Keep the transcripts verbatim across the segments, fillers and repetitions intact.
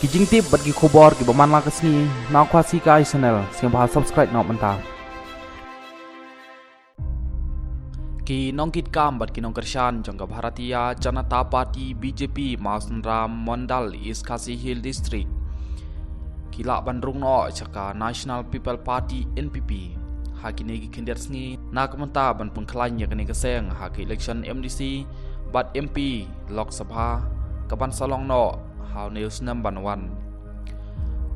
Ki jingtip bad ki khubor kiba man la ka sngi na Khasi Kai Channel, sngewbha subscribe noh mynta. Ki nongkitkam bad ki nongkyrshan jong ka Bharatiya Janata Party, B J P, Mawsynram Mondal, East Khasi Hills District, ki lah ban rung noh sha ka National People Party, N P P, ha kine ki khyndiat sngi na ka bynta ban pynkhlaiñ ïa kane ka seng ha ka election M D C bad M P Lok Sabha ka ban sa long noh ha une u snem ban wan.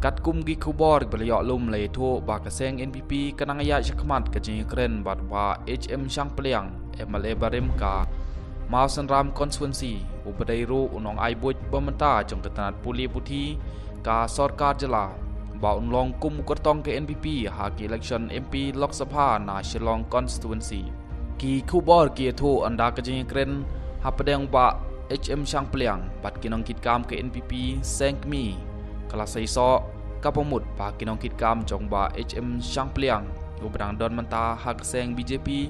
Katkum ki khubor ba la ïoh lum, la ïathuh ba ka seng N P P ka nang ïaid shakhmat ka jingïakren bad Bah H M Shangpliang, M L A barim ka Mawsynram Constituency, uba dei ruh u nongai buit ba mynta jong ka tnat pule puthi ka sorkar jylla, ba un long kum u kyrtong ka N P P ha ka election M P Lok Sabha na Shillong Constituency. Ki khubor ki ïathuh, ynda ka jingïakren hapdeng Bah H M Shangpliang bad ki nongkitkam ka N P P seng kmie, ka la seisoh kaba mut ba ki nongkitkam jong Bah H M Shangpliang, uba dang don mynta ha ka seng B J P,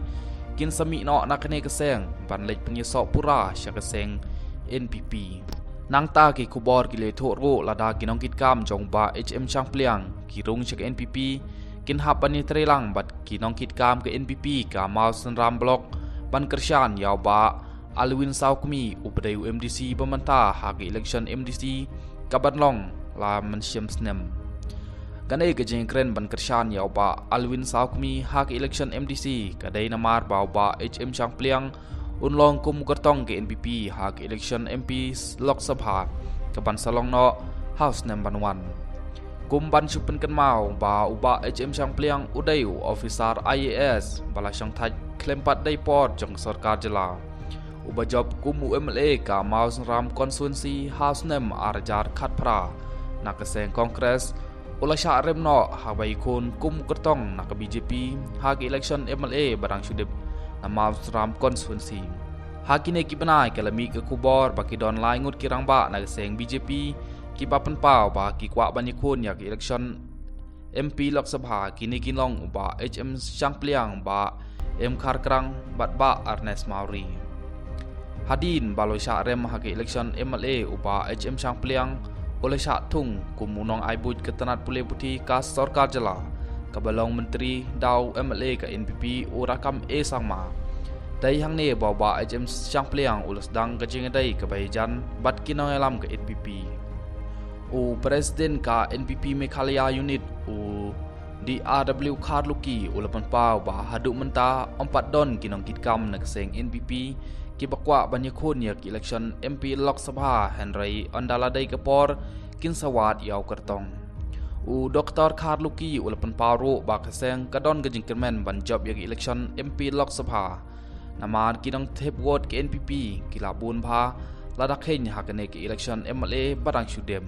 kin sa mih noh na kane ka seng ban leit pynïasoh pura sha ka seng N P P. Nangta ki khubor ki la ïathuh ruh, lada ki nongkitkam jong Bah H M Shangpliang ki rung sha ka N P P, kin hap ban ïatreilang bad ki nongkitkam ka N P P ka Mawsynram Block ban kyrshan ïa u Bah Alwyn Sawkmie, uba dei u M D C ba mynta ha ka election M D C ka ban long la mynshem snem. Kane ka jingïakren ban kyrshan ïa u Bah Alwyn Sawkmie ha ka election M D C ka dei namar ba u Bah H M Shangpliang un long kum u kyrtong ka N P P ha ka election M P Lok Sabha ka ban sa long noh ha u snem ban wan. Kum ban shu pynkynmaw ba u Bah H M Shangpliang u dei u officer I A S ba la shongthait khlem pat dei por jong ka sorkar jylla, uba jop kum u M L A ka Mawsynram Constituency ha u snem ar hajar khatphra na ka seng Congress, u la shah rem noh haba ïakhun kum u kyrtong na ka B J P ha ka election M L A ba dang shu dep na Mawsynram Constituency. Ha kine ki bnai ka la mih ka khubor ba ki don lai ngut ki rangbah na ka seng B J P kiba pynpaw ba ki kwah ban ïakhun ïa ka election M P Lok Sabha, kine kin long u Bah H M Shangpliang, Bah M Kharkrang bad Bah Ernest Mawrie. Hadien ba la shah rem ha ka election M L A, u Bah H M Shangpliang u la shah thung kum u nongai buit ka tnat pule puthi ka sorkar jylla, kaba long myntri da u M L A ka N P P u Rakkam A Sangma. Dei hangne ba u Bah H M Shangpliang u la sdang ka jingïadei kaba ïajan bad ki nongïalam ka N P P. U President ka N P P Meghalaya Unit, u D R W Kharlukhi, u la pynpaw ba haduh mynta ym pat don ki nongkitkam na ka seng N P P kiba kwah ban ïakhun ïa ka election M P Lok Sabha, hynrei ynda la dei ka por kin sa wad ïa u kyrtong. U Doktor Kharlukhi u la pynpaw ruh ba ka seng ka don ka jingkyrmen ban jop ïa ka election M P Lok Sabha, namar ki nongthep vote ka N P P ki la bun bha lada kheiñ ha kane ka election M L A ba dang shu dep.